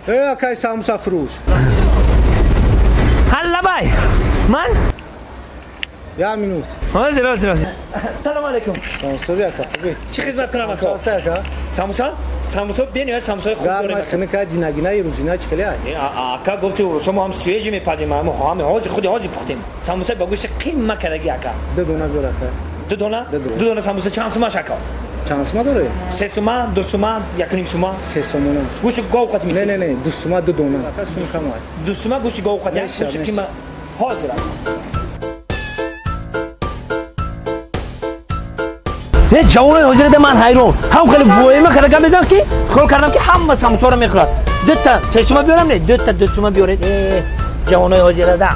Акай самбуса фурӯш. Ҳаллабай. Ман? Як минут. Ҳозир, ҳозир, ҳозир. Салом алейкум. Самбусози ака, хубӣ? Чӣ хизмат кунам, ака? Самбуса ака? Самбуса? Самбуса бениҳоят самбусаи хуб дорем. Гарма хунука, динагинаи рӯзина чӣ хеле ай? Ака, гуфти урусо мо ҳам свежий мепазем, мо ҳам ҳозир худи ҳозир пухтем. Самбуса ба гӯшти қимма кардаги, ака. Ду дона биёр, ака. Ду дона? Ду дона. Ду дона самбуса чанд сумаш, ака? Чанд сума дорӣ? 3 сума, 2 сума, 1.5 сума. 3 сомона. Гӯшти гов қат. Не, не, не, 2 сума ду дона. Ака, сум кам ай. 2 сума гӯшти гов қат, Меша, гӯшти меша. қимма ҳозир. Е, ҷавонои ҳозирада ман ҳайрон. Ҳам хеле воема карда гап мезанад, ки хиёл кардам, ки ҳама самбусаро мехӯрад. Дута 3 сума биёрам, не, дута 2 сума биёред. Э, ҷавонои ҳозирада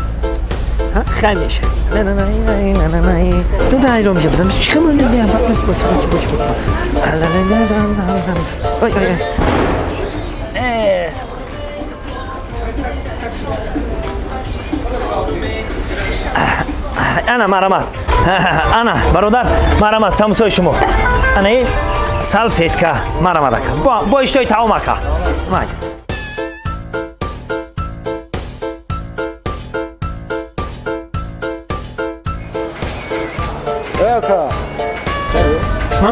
хай меша. Ду ҳайрон мешавам. Чӣ? Ой, ой, ой. Э, ана, марамат, ана, бародар, марамат, самбусои шумо, ана и салфетка, марамат, ака, бо иштои таом, ака. Май. Э, ака. Ҳа?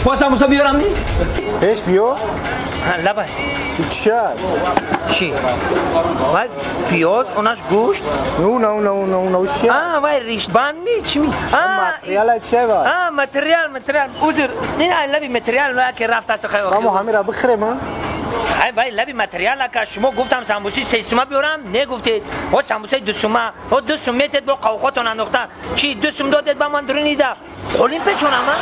Бо самбуса биёрам, ни? Пеш биё. Лабай. Чия? Чӣ вай? Пиёз, онаш гӯшт. Ну, на, на, на, на, чия? А, вай риштбанд ми, чӣ ми? Материала чия вай? А, материал, материал, узр, ин ай лаби материал ки рафтаст, хай. Мамо ҳамира бихӯрем, а? Ай вай лаби материал, ака, шумо гуфтам самбуси 3 сума биёрам, не гуфтед, ҳо самбусаи 2 сума, ҳо 2 сум метед, бо қавқотон андохта. Чӣ, 2 сум додед ба ман, дурунида қолин печонам, а?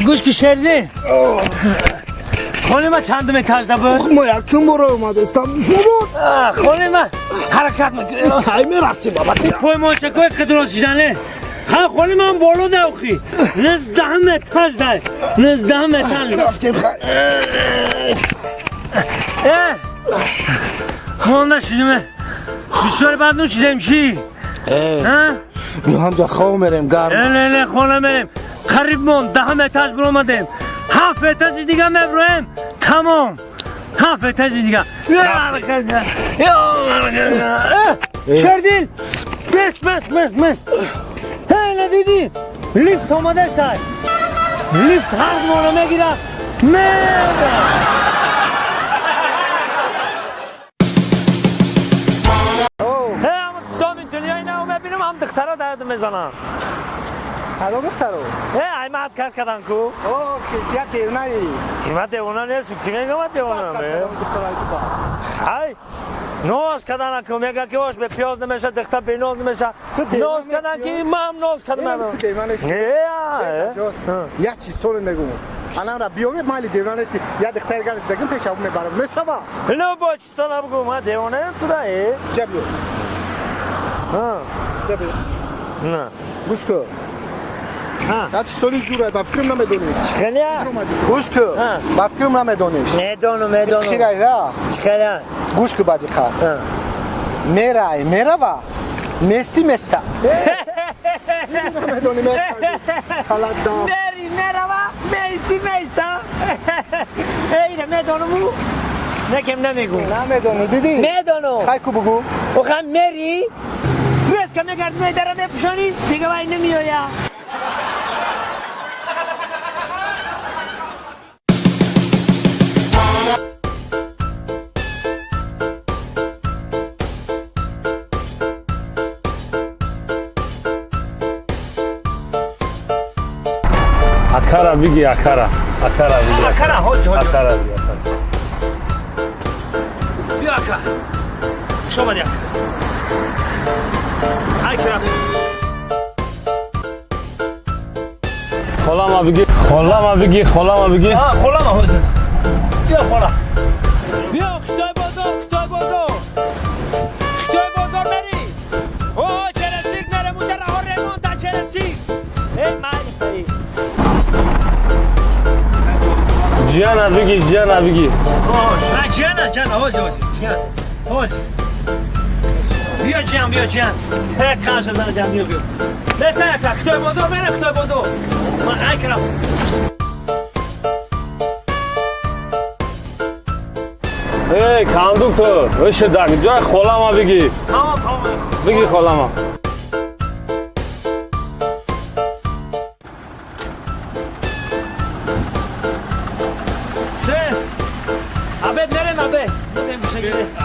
Гӯш ки, Шердин, хони ма чандум этажда буд? Мо якум бора омадастам. Зубон. Хони ма ҳаракат мекунем. Ай, мерасим, баба. Поймончакои қидрос шидане. Ха, хони ман боло давхи. 19-ум этажда. 19-ум этаж. Рафтем, хай. Э! Монда шидиме. Бисёр бад нӯшидем, чӣ? Ҳа? Мо ҳамҷа хоб мерем, гарм. Не, не, не, хона мерем. Қариб мон, 10-ум этаж биромадем. Ҳафт этажи дига меброем. Тамом. Ҳафт этажи дига. Шердил! Бес, бес, бес, бес. Ҳей, надидӣ? Лифт омадастай. Лифт ҳар моро мегирад. Мера. Ҳей, ҳам доми дунёи нав мебинам, ҳам духтаро дард мезананд. Кадом духтаро? Э, ай мад кар кадан ку. О, я девнаи. Ки ман девона нестам, ки мегам ман девонам? Духтарои ту ба. Ҳай, ноз кадан ку, мега ки ош бе пиёз намеша, духтар беноз намеша. Ту девона Ноз кадан нести, ки ман ноз кардам. Ту девона нести. Не. Як чиз соли мегум. Анамра биёме, майли, девона нести. Я духтари гар дагим пешаб мебарам. Мешава. Ну, бо чисто набгу, ман девонаем туда, э? Ҷа биё. Ҳа. Ҷа биё. На. Гӯш кун. Ҳа. Як чиз соли зура, ба фикрам намедониш. Хеле? Гӯш кун. Ҳа. Ба фикрам намедониш. Медонам, медонам. Хирайра. Хеле. Гӯш кун, баъди хар. Ҳа. Мерай, мерава. Мести, места. Намедонӣ, механдӣ. Каладам. Мери, мерава, меисти, меиста. Эйна медонаму. Некем намегум. Намедонӣ, дидӣ? Медонам. Хай ку, бугу. Оха, мери, резко мегард, медара, мепӯшонӣ, дига вай намеоя. Акара биги, акара. Акара биги. Акара, ҳозир, ҳозир. Акара биги, акара. Биё, ака, хуш омадӣ, ака. Ай ки рафт. Холама биги, холама биги, холама биги. Холама ҳозир. Биё, хола, биё. Хитой бозор, хитой бозор, хитой бозор мери. О, чара сирк мерем, уча раҳо. Ҷияна биги, ҷияна биги. Ҷияна, ҷияна, ҳози, ҳози, ҷиян, ҳози. Биё ҷиян, биё ҷиян. Қанша зана ҷиян, биё, биё. Нестан яка, Хитой бозор мерем, Хитой бозор. Ман ай кардам. Эй, кондуктор, ошидаг, ҷой холама биги. Тамом, тамом. Биги холама. Шеф, обед мерем, обед.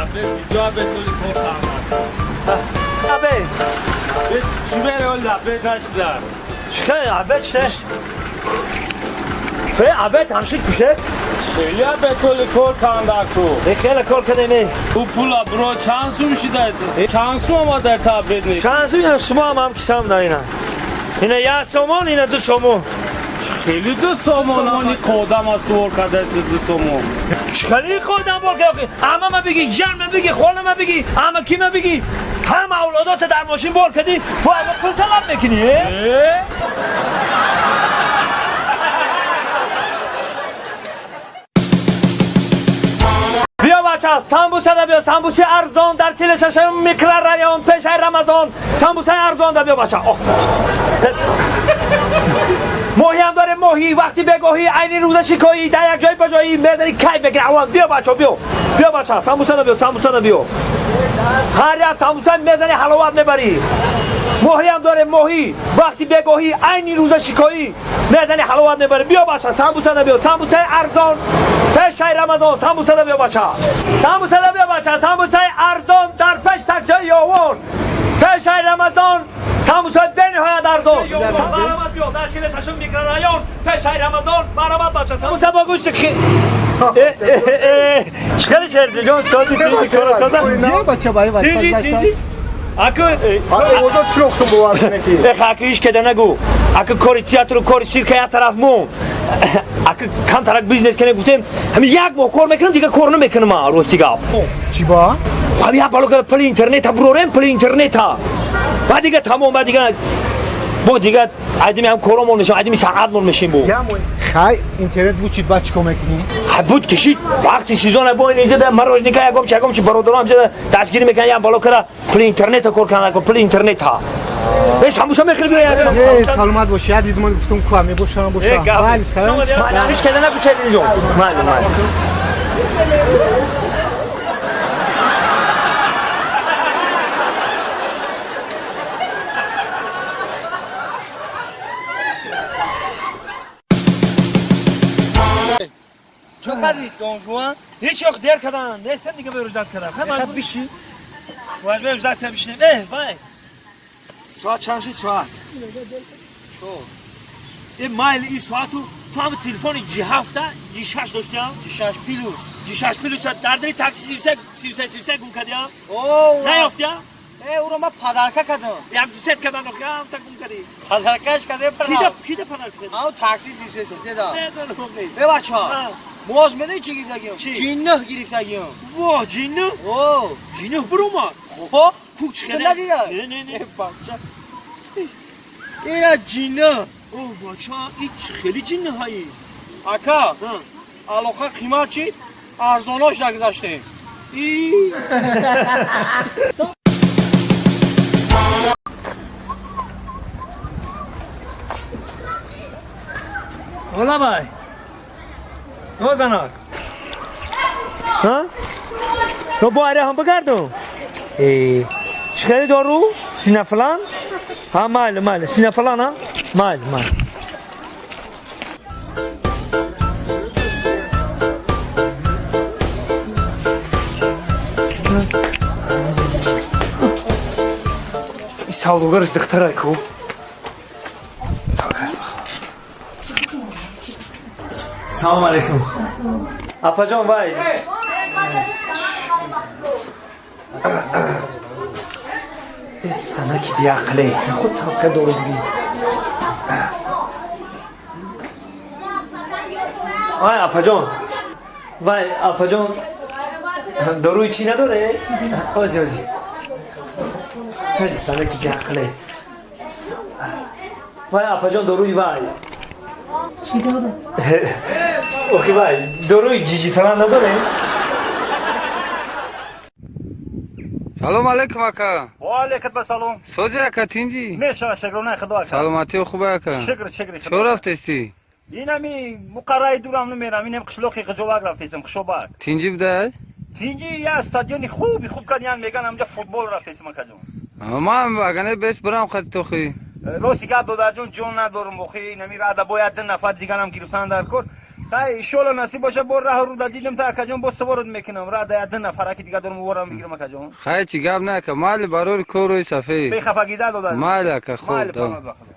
Обед, ҷо обед толи кор тамом. Обед. Чӣ бере оли обед нашида? Чӣ обед шеф? Фе обед ҳамшид ку шеф? Хеле обед толи кор кандаку. Хеле кор кардем. У пула бро чанд сум шида? Чанд сум омада та обед не? Чанд сум шумо ҳам кисам на ина. Ина як сомон, ина 2 сомон. Хеле 2 сомон, они қодам сувор карда 2 сомон. Чӣ қодам бор карда? Ама ма биги, ҷан ма биги, хола ма биги, ама ки ма биги. Ҳама авлодота дар мошин бор кардӣ, бо ама пул талаб мекунӣ, э? Биё бача, самбуса да биё, самбуси арзон дар 46 микрорайон пешаи Рамазон. Самбусаи арзон да биё бача. Моҳи ҳам дорем, моҳи, вақти бегоҳӣ, айни рӯза шикоӣ, дар як ҷой ба ҷоӣ мезани кайф мекунӣ. Аввал биё бача, биё. Биё бача, самбуса да биё, самбуса да биё. Ҳар як самбуса мезани ҳаловат мебарӣ. Моҳи ҳам дорем, моҳи, вақти бегоҳӣ, айни рӯза шикоӣ, мезани ҳаловат мебарӣ. Биё бача, самбуса да биё, самбусаи арзон пешаи Рамазон, самбуса да биё бача. Самбуса да биё бача, самбусаи арзон дар пеш таксиҳои Ёвон. Пешаи Рамазон самбусаи бениҳоят арзон. Марҳамат биё, дар 46 микрорайон пешаи Рамазон. Марҳамат бача, самбуса бо гӯшти чӣ хеле шердиҷон сози тинҷи кора соза? Бача бай ва Тинҷи, тинҷи. Аку Озод чурохту бовар кунеки. Эх, аку иш кеда нагу. Аку кори театру кори сирка як тараф мон. Аку камтарак бизнес кунем гуфтем, ҳамин як моҳ кор мекунам, дига кор намекунам, рости гап. Чӣ ба? Ҳамин як бало када пули интернета бурорем, пули интернета. Баъд дига тамом, баъд дига бо дига айдими ҳам коромон мешем, айдими санъатмон мешем бо. Хай, интернет буд чид баъд чӣ кор мекунӣ? Хай буд кишид, вақти сезона бо ин инҷа да марожника ягом чи ягом чи бародарам инҷа дастгирӣ мекунанд, як бало кара пули интернета кор кунанд, пули интернета. Эй, самбуса мехӯри биё як самбуса. Эй, саломат бош, як дидмон гуфтум ку мебошам бошам. Майли, хайр. Ҳеч када набошад инҷо. Майли, майли. Чо кардӣ, Дон Жуан? Ҳеч вақт дер кардан, нестам дига беруждат кардам. Хай Мехоҳ биши? Бояд беруждат кардам бишинем. Э, вай. Соат чанд шуд соат? Чор. Э, майли ин соату ту ҳам телефони G7 G6 доштиам? G6 плюс. G6 плюс дар дили такси 33 33 33 гум кардиам? О, Наёфтиам? Э, уро ман падарка кардам. Як ду сет кардан охиам та гум кардӣ. Падаркаш кардем пара. Кида кида падарка кардӣ? Ау такси 33 33 да. Медонам. Э, бача. Моз медонӣ чӣ гирифтагиам? Чӣ? Ҷиннӯ гирифтагиам. Во, ҷиннӯ? О, Ҷиннӯ буромад. О, Кук чӣ Ту надидӣ? Не, не, не. Э, бача. Ина ҷиннӯ. О, бача, ин хеле ҷиннаҳаи. Ака, алоқа қимат чӣ? Арзонош нагузаштем. И. Ола бай. О, занак. Ҳа? То бо айра ҳам бигардум. Э, чӣ хеле дору? Синафлан? Ҳа, майли, майли. Синафлан, ҳа? Майли, майли. Ин савдогараш духтарай ку. Салом алейкум. Апаҷон, вай. Э, занаки беақле. Нахуд табқа дору бугӣ. Вай, апаҷон. Вай, апаҷон. Доруи чӣ надоре? Ози, ози. Занаки беақле. Вай, апаҷон, доруи вай. Чӣ дору? Охи вай, доруи ҷиҷифалан надорем? Салом алейкум, ака. Ва алейкум ассалом. Сози, ака, тинҷи? Мешава, шукронаи Худо, ака. Саломатӣ хуб, ака? Шукр, шукри Худо. Чо рафтести? Инами муқарраи дурам намерам, инам қишлоқи Ғиҷобак рафтесам, Хушобак. Тинҷи будай? Тинҷи, я стадиони хуби хуб кардиян, меган, ҳамҷа футбол рафтесам, акаҷон. Ман агане бес бирам хати тохи. Рости гап, додарҷон, ҷон надорум, охи инами рада бояд ду нафар дигарам гирифтан дар кор. Хай, иншоалло, насиб боша, бо раҳ руда дидим та, акаҷон, боз саворот мекунам. Рада я ду нафараки дига дорум, ворам бигирам, акаҷон. Хай, чи гап на, ака, майли, барори корӯи сафед. Бехафагида, додар. Майли, ака, хуб. Майли. Да. Паноҳ ба Худо.